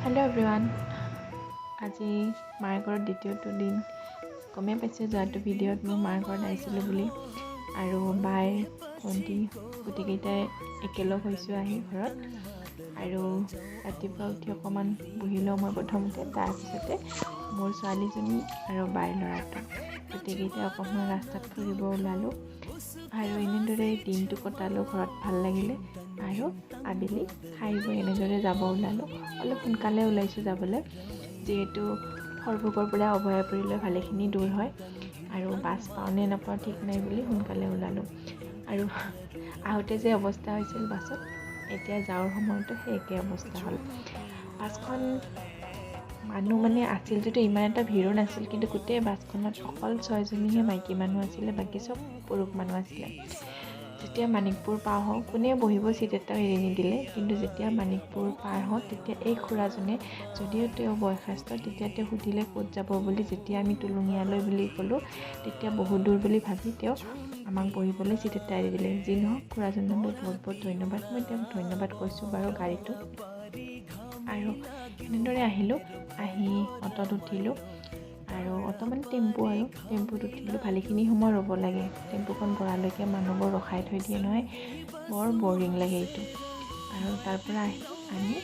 Hello' everyone, আজি মাৰ ঘৰত দ্বিতীয়টো দিন। গমেই পাইছে যোৱাটো ভিডিঅ'ত মই মাৰ ঘৰত আহিছিলোঁ বুলি। আৰু বাই ভণ্টি গোটেইকেইটাই একেলগ হৈছোঁ আহি ঘৰত। আৰু ৰাতিপুৱা উঠি অকণমান বহি লওঁ মই প্ৰথমতে, তাৰপিছতে মোৰ ছোৱালীজনী আৰু বাইৰ ল'ৰাটো গোটেইকেইটাই অকণমান ৰাস্তাত ফুৰিব ওলালোঁ। আৰু এনেদৰে দিনটো কটালোঁ ঘৰত, ভাল লাগিলে। আৰু আবেলি খাই বৈ এনেদৰে যাব ওলালোঁ। অলপ সোনকালে ওলাইছোঁ যাবলৈ, যিহেতু সৰভোগৰ পৰা অভয়াপুৰীলৈ ভালেখিনি দূৰ হয় আৰু বাছ পাওঁ নে নাপাওঁ ঠিক নাই বুলি সোনকালে ওলালোঁ। আৰু আহোঁতে যে অৱস্থা হৈছিল বাছত, এতিয়া যাওঁৰ সময়তো সেই একেই অৱস্থা হ'ল। বাছখন মানুহ মানে আছিল যদিও ইমান এটা ভিৰো নাছিল, কিন্তু গোটেই বাছখনত অকল ছয়জনীহে মাইকী মানুহ আছিলে, বাকী চব পুৰুষ মানুহ আছিলে। যেতিয়া মানিকপুৰ পাৰ হওঁ, কোনেও বহিব চিট এটাও এৰি নিদিলে। কিন্তু যেতিয়া মানিকপুৰ পাৰ হওঁ, তেতিয়া এই খুৰাজনে, যদিও তেওঁ বয়সস্থ, তেতিয়া তেওঁ সুধিলে ক'ত যাব বুলি। যেতিয়া আমি টুলুঙীয়ালৈ বুলি ক'লোঁ, তেতিয়া বহুত দূৰ বুলি ভাবি তেওঁ আমাক বহিবলৈ চিট এটা এৰি দিলে। যি নহওক, খুৰাজনলৈ বহুত বহুত ধন্যবাদ। মই তেওঁক ধন্যবাদ কৈছোঁ বাৰু গাড়ীটোত। আৰু এনেদৰে আহিলোঁ, আহি অট'ত উঠিলোঁ। আৰু অট' মানে টেম্পু, আৰু টেম্পুত উঠিলোঁ। ভালেখিনি সময় ৰ'ব লাগে টেম্পুখন ভৰালৈকে, মানুহবোৰ ৰখাই থৈ দিয়ে নহয়, বৰ বৰিং লাগে এইটো। আৰু তাৰ পৰা আহি আমি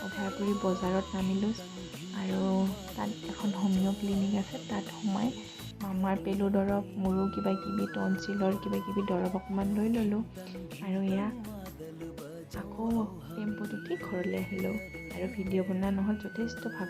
অভয়াপুৰী বজাৰত নামিলোঁ আৰু তাত এখন হোমিঅ' ক্লিনিক আছে। তাত সোমাই মামাৰ পেলু দৰৱ, মোৰো কিবা কিবি টনচিলৰ কিবা কিবি দৰৱ অকণমান লৈ ল'লোঁ। আৰু এয়া আকৌ টেম্পুত উঠি ঘৰলৈ আহিলোঁ। আৰু ভিডিঅ' বনোৱা নহ'ল, যথেষ্ট ভাগৰ